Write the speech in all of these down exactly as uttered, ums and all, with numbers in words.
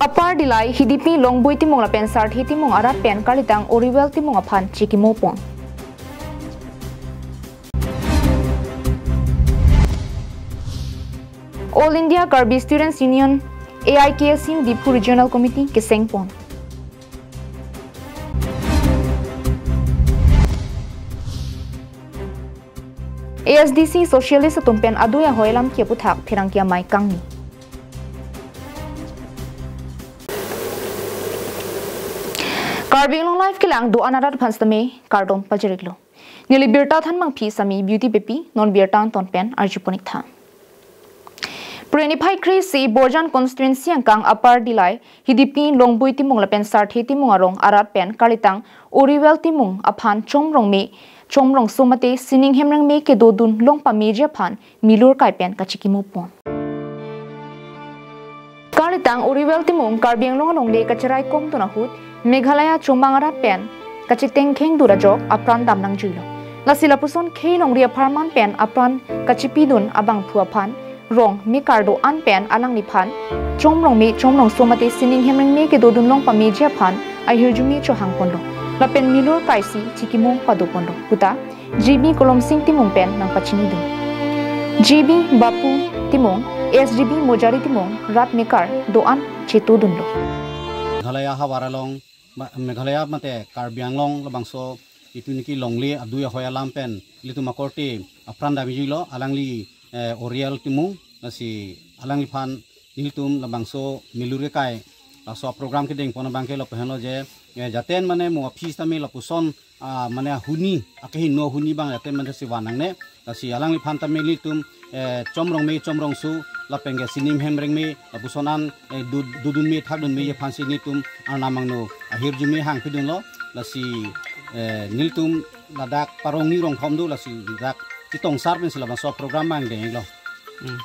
Upper Dillai, Hidipi Longboi Timung lapen Sarthe Timung arat pen Karlitang Oriwel Timung aphan chikimo pon. All India Karbi Students Union, A I K S U Diphu Regional Committee keseng pon. A S D C Socialist atum pen adui ahoi alam ke aputhak pherangke amei kangni. Karbi Anglong Live kelang do-an arat aphan sitame kardom pajir-iklo. Neli birta thanmangpi sami Beauty Beypi, non birta anton pen arju pon-ik tha. Phre niphai kre-isi Borjan constituency angkang Upper Dillai, Hidipi Longboi Timung lapen Sarthe Timung arong arat pen Karlitang Oriwel Timung aphan Chomrongme, Chomrongso mate Sining Hemrengme kedodun long pameji aphan milur kai pen kachikimo pon. Karlitang Oriwel Timung Karbi Anglong alongle kacherai komdun ahut Meghalaya Chomang arat pen kachitengkheng dur ajok apran dam nangjuilo. Lasi lapuson khei longri apharman pen apran kachipidun abangphu aphan rong mekar do-an pen alangliphan Chomrongme, Chomrongso mate Sining Hemrengme kedodun long pameji aphan ahirjume chohang ponlo. Lapen milur kaisi chikimo pado ponlo. Puta G B Kolomsing Timung pen nangpachinidun. G B Bapu Timung, S G B Mojari Timung, rat mekar do-an chetodunlo. Meghalaya havar along, ma-, Meghalaya mate Karbi Anglong labangso itum niki longle adui ahoi alam pen ilitum akorte apran damjuilo, alangli, eh, Oriwel Timung, lasi alangliphan nelitum labangso milur kekai laso program kedeng pon abangke lapu henlo je, eh, jaten mane mo aphi sitame lapuson, ah, mane ahuni, akehingno ahuni abang jaten mane si van nangne, lasi alangliphan tame nelitum, eh, Chomrongme, Chomrongso, lapen ke Sining Hemrengme, lapuson an, eh, du-, dodunme, thakdunme aphansi nelitum arnam angno ahirjume hangpidunlo, lasi, eh, nelitum ladak parong ni rong thom do, lasi ladak Chitongsar pensi labangso program abang denglo. Hmm.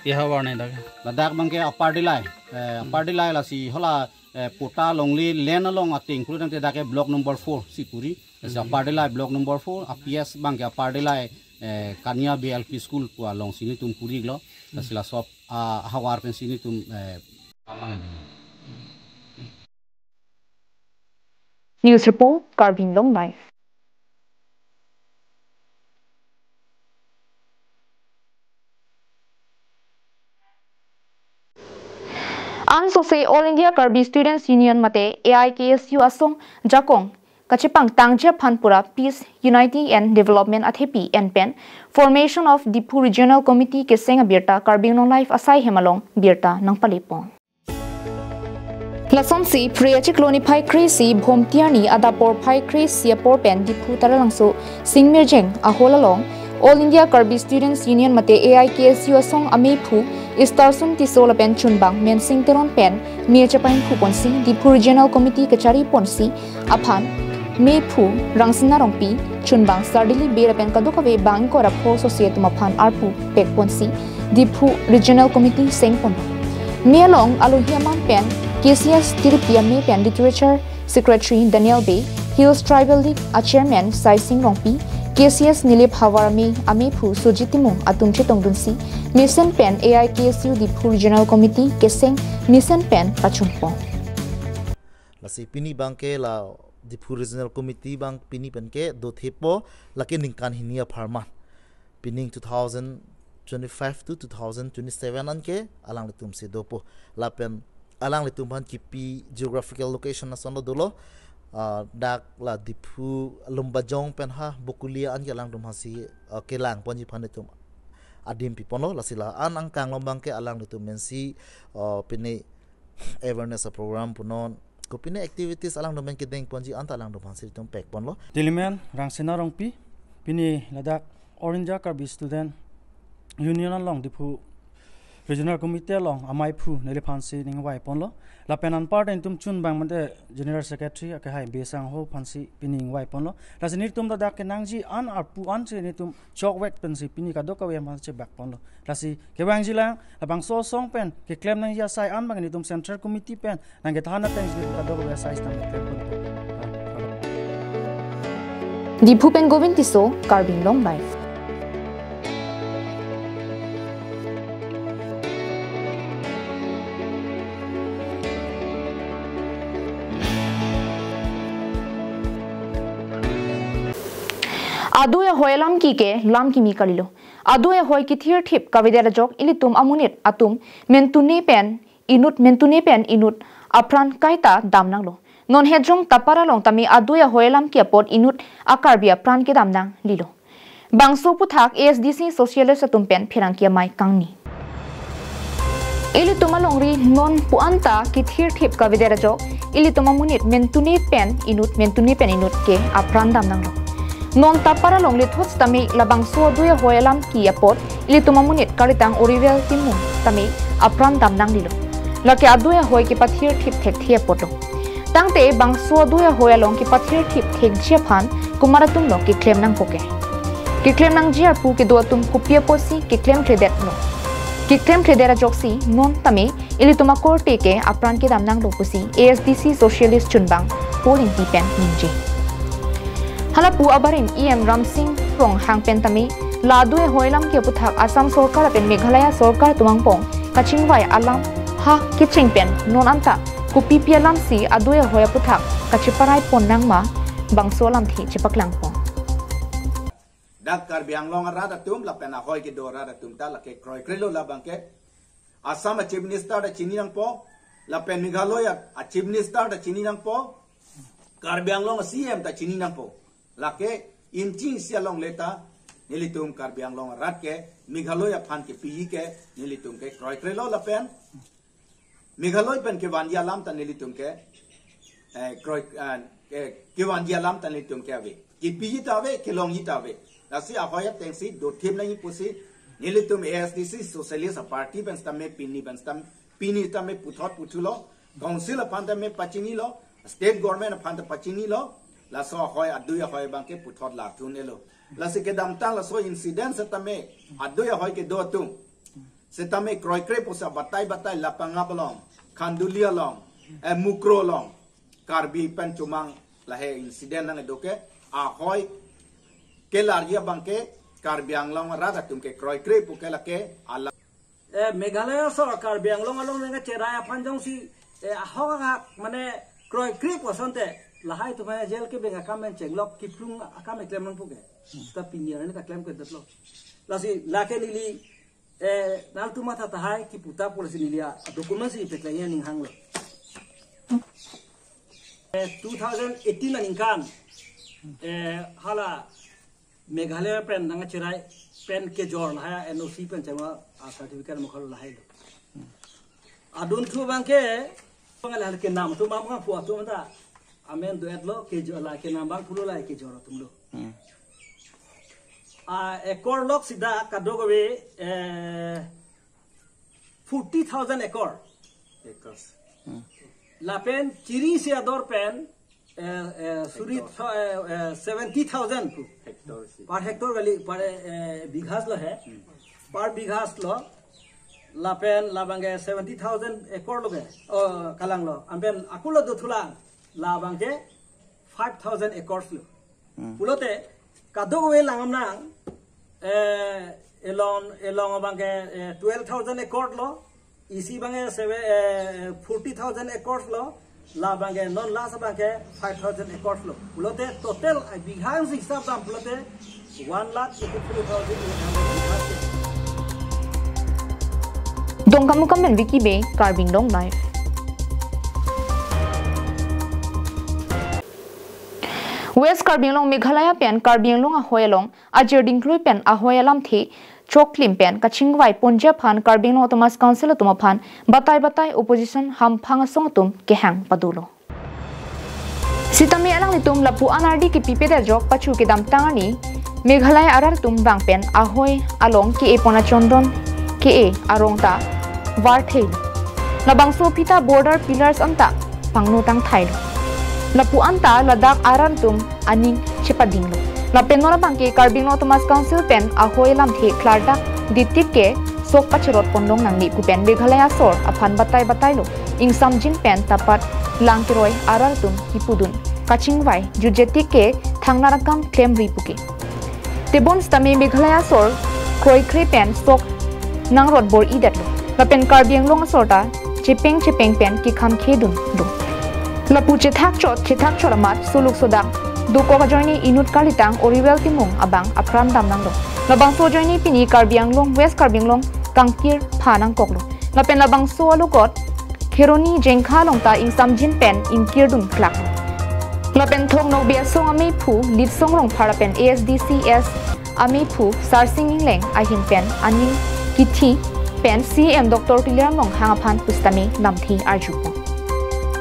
Pi havar ne dak? Ladak abangke Upper Dillai. Eh, Upper Dillai lasi hala, eh, patta longle land along ateng puru tangte dak ke block number four si puri. Lasi Upper Dillai block number four, a P S abangke Upper Dillai, eh, Kanya Bey L P School pu alongsi nelitum puri-iklo. Lasi laso, ah, havar pensi nelitum, eh, News report, Karbi Anglong Live. Ansose All India Karbi Students Union mate A I K S U asong jakong kachepangtangji aphan pura Peace, Unity and Development athepi en pen Formation of Diphu Regional Committee keseng abirta Karbi Anglong Live asai hem along birta nangpale pon. Lasonsi Phre achiklo niphai kre-isi Bhomti arni adap porphai kre-isi apor pen Diphu Taralangso Singmirjeng a-hall along All India Karbi Students Union mate A I K S U asong ameiphu Istarson Tisso lapen chunbang Mensing Teron pen me chepangphu ponsi Diphu Regional Committee kachari ponsi aphan meiphu Rangsina Rongpi, chunbang Sardili Bey lapen kadokave bang ingkoi ra pho sose atum aphan arpu pek ponsi Diphu Regional Committee seng pon. Me along alohi aman pen K C S Tiripi amei pen Literature Secretary Daniel Bey, Hills Tribal League a-chairman Saising Rongpi, K C S Nilip Havar amei, ameiphu Sujit Timung atum chetongdunsi mesen pen A I K S U Diphu Regional Committee keseng mesen pen pachun pon. Lasi pini abangke la Diphu Regional Committee abang pini penke dothepo, lake ningkan hini apharman. Pining two thousand twenty-five to two thousand twenty-seven anke alanglitumsi dopo. Lapen alanglitum aphan kipi geographical location asonlo dolo. Ah, dak la Diphu Lumbajong pen ha Bokolia anke alangtum aphansi, ah, kelang ponji aphan itum adim piponlo. Lasi la-an angkang along abangke alanglitum pensi, ah, pini awareness a-program punon, kopine activities alangtum pen kedeng ponji anta alangtum aphansi itum pek ponlo. Neli men Rangsina Rongpi, pini ladak All India Karbi Student Union along Diphu Regional Committee along ameiphu neliphansi ning ingvai ponlo. Lapen anparta itum chunbang mate General Secretary akehai Bey Sangho aphansi pini ingvai ponlo. Lasi nelitum ladak kenangji an arpu ansi nelitum chokvek pensi pini kadokave aphan chebak ponlo. Lasi kevangjilang labangso asong pen keklem nangji asai an abang nelitum Central Committee pen nangkethan atengsi kadokave asai sitame keklem pon. Diphu pen Govind Tisso, Karbi Anglong Live. Adui ahoi alam ki ke lam kimi kalilo. Adui ahoi kithirthip kavedet ajok ilitum amonit atum mentune pen inut, mentune pen inut apran kaita damnanglo. Non Hejong Tapar along tame adui ahoi alam ki apot inut a-Karbi apran kedam nanglilo. Bangso aputhak A S D C socialist atum pen pherangke amei kangni. Ilitum alongri non pu anta kithirthip kavedet ajok ilitum amonit mentune pen inut, mentune pen inut ke apran damnanglo. Non Tapar along lethot tame labangso adui ahoi alam ki apot ilitum amonit kalitang Oriwel Timung tame apran damnanglilo. Lake adui ahoi kepathirthip thekthe apotlo. Tangte bangso adui ahoi along kepathirthip thekji aphan komat atumlo keklem nangpo ke. Keklem nangji arpu kedo atum kopi apotsi keklemthledetlo. Keklemthledet ajoksi non tame ilitum akorte ke apran kedam nanglo pusi A S D C socialist chunbang Paul Ingti pen ningje. Halapu abarim E M Ramsing Ronghang pen tame la adui ahoi alam ki aputhak Assam sorkar lapen Meghalaya sorkar atum angbong kachingvai alam ha kecheng pen non anta kopipi alamsi adui ahoi aputhak kacheparai pon nangma bangso alamthe chepaklangpo. Dak Karbi Anglong arat atum lapen ahoi kedo arat atum ta lake kroikrelo labang ke. Assam a-Chief Minister ta chini nangpo, lapen Meghalaya a-Chief Minister ta chini nangpo, Karbi Anglong a-C M ta chini nangpo. Lake inching isi alongle ta nelitum Karbi Anglong arat ke Meghalaya aphan kepiji ke nelitum ke kroikrelo lapen Meghalaya pen kevanji alam ta nelitum ke, eh, kroi, eh, eh, kevanji alam ta nelitum ke ave. Kepiji ta ave, kelongji ta ave. Lasi ahoi atengsi dothip nangji pusi nelitum A S D C Socialist Party pen sitame pini pen sitam, pini tame puthot puthulo, Council aphan tame pachinilo, State Government aphan ta pachinilo, laso ahoi adui ahoi abang ke puthot larthunelo. Lasi kedamtang laso incident sitame adui ahoi kedo atum sitame kroikre pusi batai batai Lapangap along, Khanduli along, eh, Mukroh along, Karbi pen chomang lahei incident nangkedo ke, ahoi kelarji abang ke Karbi Anglong arat atum ke kroikre pu ke lake alam. Eh, Meghalaya asor Karbi Anglong along nangkacherai aphan jongsi, eh, ahok ahak mane kroikre pu asonte lahai atum aphan jail kebeng akam pen chenglok kiplung akam keklem nangpo ke. Ta pini arni ta klemkledetlo. Lasi lake neli, eh, nangtum matha tahai kipu ta pu lasi neli a-document si pekleng aning hanglo. Eh, two thousand eighteen aningkan, eh, hala Meghalaya pen nangkacherai pen kejor lahai N O C pen chama a-certificate mukhal lahailo. Adunthu abang ke, abang lahai kenam atum abang pu atum ta amen do-etlo, kejor la kenam abang pulo la kejor atumlo. Hmm. A-acre lok sida kadokave, eh, forty thousand acre. Acres. Hmm. Lapen chiri si ador pen, eh, eh, suri Hectare. Tho-, eh, eh, seventy thousand pu. Hectare si. Per hectare kali, per, eh, bighas lo he. Hmm. Per bighas lo. Lapen labang ke seventy thousand acre lo ke. Oh, kalanglo. Anpen akulo dothulang. Labang ke five thousand acres lo. Hmm. Pulote, kadokave langdam nang, eh, along, along abang ke, eh, twelve thousand acre lo, isi abang ke seve-, eh, forty thousand acres lo, labang ke non last abang ke five thousand acres lo. Pulote total, eh, bighas hisab dam pulote one lakh eighty-three thousand eight hundred bighas. Dongkamukam pen Vicky Bey, Karbi Anglong Live. West Karbi Anglong Meghalaya pen Karbi Anglong ahoi along ajir dingklui pen ahoi alamthe choklim pen kachingvai ponji aphan Karbi Anglong Autonomous Council atum aphan batai batai opposition hamphang asong atum kehang padolo. Sitame alanglitum lapu anardi kepipedet ajok pachu kedamtang arni Meghalaya arat atum vang pen ahoi along ke-e pon achondon ke-e arong ta varthelo. Labangso aphi ta border pillars anta pangno tangthailo. Lapu anta ladak arat atum aning chepadinglo. Lapen non abang ke Karbi Anglong Autonomous Council pen ahoi alamthe klardak ditik ke sok pacherot ponlong nangne pu pen Meghalaya asor aphan batai batailo. Ingsamjin pen tapat langkeroi arat atum kipudun kachingvai jutje tik ke thangnar akam klemri pu ke. Tebon sitame Meghalaya asor kroikre pen sok nangrot bor-idetlo. Lapen Karbi Anglong asor ta chepeng chepeng pen kekhamkhedunlo. Lapu chethak chot, chethak chot amat suluk sodak Kok ajoine inut karlitang Oriwel Timung abang apran dam nanglo. Labangso ajoine pini Karbi Anglong, West Karbi Anglong kangkir pha nangkoklo. Lapen labangso alogot Kheroni Jengkha along ta ingsamjin pen ingkirdun klak. Lapen Thong Nokbe Asong amephu Litsong Rongphar lapen A S D C S amephu Sarsing Engleng ahin pen aning kithi pen C E M Doctor Tuliram Ronghang aphan pusitame lamthe arjupo.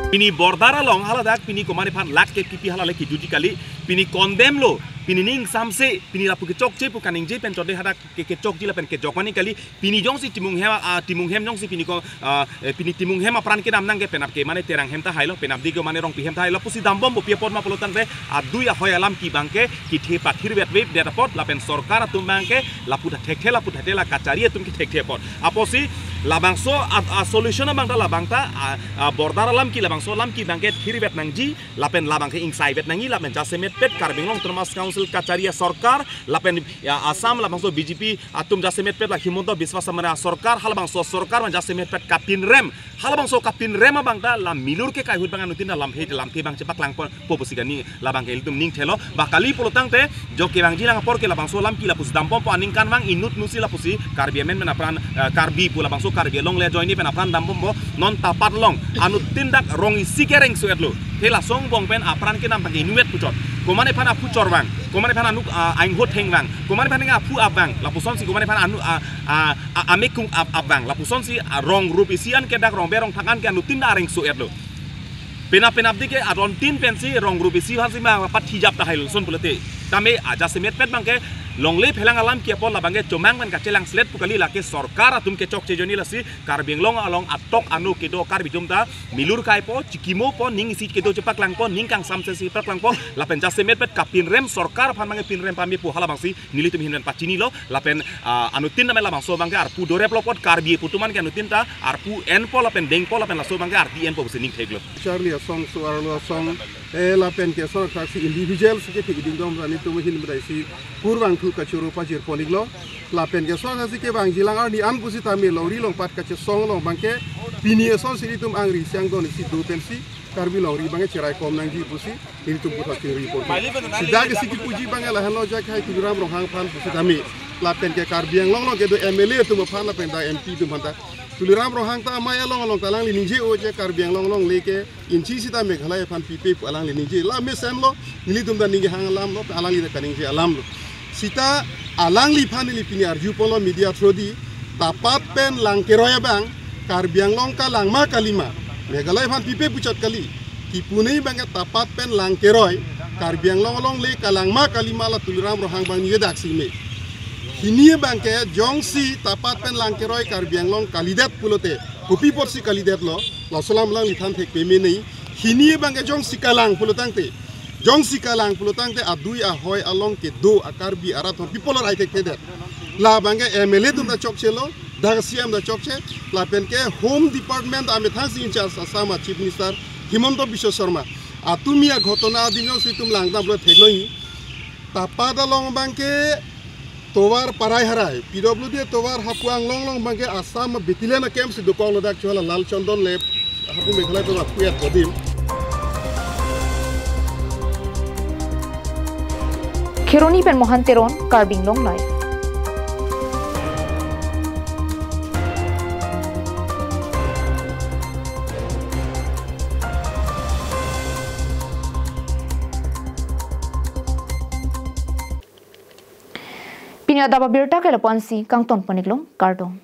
Pini border along haladak pini komatne aphan lak ke kipi hala le kijuji kali, pini condemn lo, pini ning samse, pini lapu kechokche pu kaningje pen chode hadak ke kechokji lapen kejok mani kali, pini jongsi Timung hem, ah, Timung hem jongsi pini ko, ah, eh, pini Timung hem apran kedam nangke penap ke mane Terang hem ta hailo, penap di ke mane Rongpi hem ta hailo, pusi dambompo pi apot ma pulo tangte, adui ahoi alam ke abangke, kithe pathir vet vet det apot, lapen sorkar atum abangke, lapu ta thekthe, lapu thekthe la kachari atum ke thekthe apot. Apotsi, labangso a, a solution abang ta labang ta, a, a border alam ke labangso alam ke abangke thir vet nangji, lapen labangke ingsai vet nangji, lapen jasemet pet Karbi Anglong Autonomous Council kachari asorkar, lapen ya, Assam labangso B J P atum jasemet pet la Himanta Biswa Sarma asorkar, halabangso sorkar ma jasemet pet kapinrem, halabangso kapinrem abang ta la milur ke kai ahut abang anuttin ta lamthe lamthe abang chepaklangpo pusi kani labangke ilitum ning thelo, ba kali pulo tangte, jo kevangji lang apor ke labangso alam ke lapusi dambompo aningkanvang inut nusi lapusi Karbi amen pen apran, eh, Karbi pu labangso Karbi Anglong le ajoine pen apran dambompo, non Tapat along anuttin dak rong isi ke rengso-etlo. He lason angbong pen apran kedam abang inutvet puchot. Komatne aphan aphu chor vang, komatne aphan anu, ah, aingho theng vang, komatne aphan aphu ap vang, lapusonsi komatne aphan anu, ah, ah, ah, amekung ap, ap vang, lapusonsi, ah, rong rup isi an ke dak rong be rong thak an ke anuttin ta rengso-etlo. Penap penap di ke adon tin pensi rong rup isi aphansi ma pathijap ta hailo son pulote. Tame ajasemet pet abangke longle phelang alam ke apot labangke chomang pen kachelang slet pu kali, lake sorkar atum kechokche ajoine lasi Karbi Anglong along atok anu kedo Karbi atum ta milur kaipo, chikimopo, ning isi kedo chepaklangpo, ning kangsamse si paklangpo, lapen jasemet pet kapinrem sorkar aphan abangke pinrem pame pu halabangsi nelitum ahin pen pachinilo, lapen, ah, anuttin ta labangso abangke arpu doreplo apot Karbi pu atum an ke anuttin ta arpu enpo lapen dengpo lapen laso abangke ardi enpo pusi ning theklo. Charli asong, so-arlo asong, eh, lapen ke sorkar si individual si kethekding dom ra nelitum ahin pen si kurvangthu kachoro pajirpon-iklo. Lapen ke sorkar si kevangji lang arni an pusitame longri longpat kachesong along abangke pini asonsi nelitum angri siang don isi do pensi Karbi longri abangke cheraikom nangji pusi nelitum puthot chingri pon. Sida ke si kipuji abangke lahenlo, jak hai Tuliram Ronghang aphan pusitame, lapen ke Karbi Anglong along kedo M L A atum aphan lapen dak M P atum aphan ta. Tuliram Ronghang ta amei along along ta alangli ningje-o je Karbi Anglong along le ke inchi sita Meghalaya aphan pipe pu alangli ningje. La mesenlo, nelitum ta ningje hang alamlo, alangli ta kaningje alamlo. Sita alangliphan neli pini arjuponlo media through di, Tapat pen Langkeroi abang Karbi Anglong kalang ma kali ma, Meghalaya aphan pipe puchot kali. Kipu nei abangke Tapat pen Langkeroi Karbi Anglong along le kalang ma kali ma la Tuliram Ronghang abang ningjedak si me. Hini abangke jongsi Tapat pen Langkeroi Karbi Anglong kalidet pulote, kopi apotsi kalidetlo, laso alam alangli than thek peme nei. Hini abangke jongsi kalang pulo tangte, jongsi kalang pulo tangte adui ahoi along kedo a Karbi arat aphan pi apot lo rai thekthedet. La abangke M L A atum ta chokchelo, dak C M ta chokche, lapen ke Home Department amethang si in charge Assam a Chief Minister Himanta Biswa Sarma atum ya ghotona adim jongsi itum langdamlo theklongji. Tapat along abangke tovar parai harai, P W D tovar hapu anglong along abangke Assam battalion a camp si dokok ladak chola Lal Chandon le hapu Meghalaya tovar puyat kodim. Kheroni pen Mohan Teron, Karbi Anglong Live. Pini adap abirta ke lapu-ansi kangton pon-iklo, kardom.